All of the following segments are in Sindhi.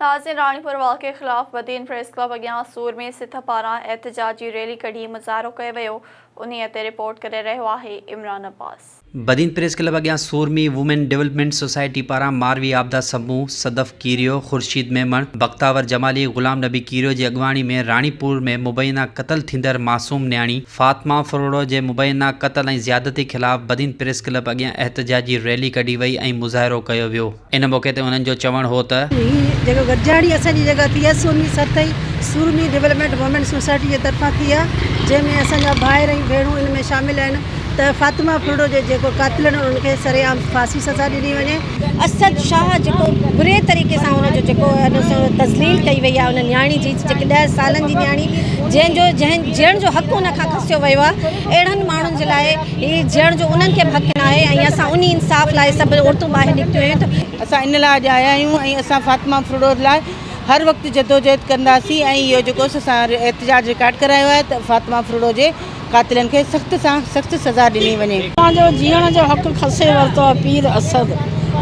ناظرين راڻيپور واقعي خلاف بدين پريس ڪلب اڳيان سورمي سٿ پاران احتجاجي ريلي ڪڍي مظاهرو ڪيو ويو انهي تي رپورٽ ڪري رهيو آهي عمران عباس. بدين پريس ڪلب اڳيان سورمي وومين ڊولپمينٽ سوسائٽي پاران ماروي عابده سمون، صدف ڪيريو، خورشيد ميمڻ، بختاور جمالي، غلام نبي ڪيريو جي اڳواڻي ۾ راڻيپور ۾ مبينا قتل ٿيندڙ معصوم نياڻي فاطمه ڦرڙو جي مبينا قتل ۽ زيادتي خلاف بدين پريس ڪلب اڳيان احتجاجي ريلي ڪڍي وئي ۽ مظاهرو ڪيو ويو. ان موقعي تي انهن جو چوڻ هو ته. هي جيڪو گڏجاڻي اسان جي جيڪا ٿي آهي سورمي سرتئي سورمي ڊولپمينٽ وومين سوسائٽي جي طرفان ٿي آهي جنهن ۾ اسان جا ڀائر ۽ ڀيڻون ان ۾ شامل آهن ته فاطمه ڦرڙو جي جيڪو قاتلن انهن کي سرعام ڦاسي سزا ڏني وڃي. اسد شاهه جيڪو بري طريقي سان ان جو جيڪو تذليل ڪئي وئي آهي ان نياڻي جي جيڪي ڏهه سالن جي نياڻي جنهن جو جنهن جيئڻ جو حق ان کان کسيو ويو آهي اهڙن ماڻهن جي لاء هي جيئڻ جو انهن کي به حق ناهي ۽ اسان انهي انصاف لاء سڀ عورتون ٻاهر نڪتيون آهيون ته. اسان ان لاء اڄ آيا آهيون ۽ اسان فاطمه ڦرڙو لاء هر وقت جدوجهد ڪنداسين ۽ اهو جيڪو اسان احتجاج رڪارڊ ڪرايو آهي ته فاطمه ڦرڙو جي قاتلن کي سخت سان سخت سزا ڏني وڃي. اسان جو جيئڻ جو حق کسي ورتو آهي پير اسد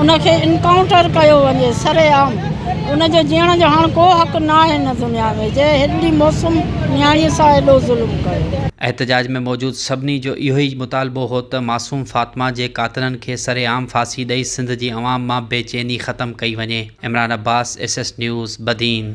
ان کي انڪائونٽر ڪيو وڃي سرعام ان جو جيئڻ جو هاڻ ڪو حق ناهي هن دنيا ۾ جنهن هيڏڙي موسم نياڻي سان ايڏو ظلم ڪيو. احتجاج ۾ موجود سڀني جو اهو ئي مطالبو هو ته معصوم فاطمه جي قاتلن کي سرعام ڦاسي ڏئي سنڌ جي عوام مان بي چيني ختم ڪئي وڃي. Imran Abbas, S S news, Badin.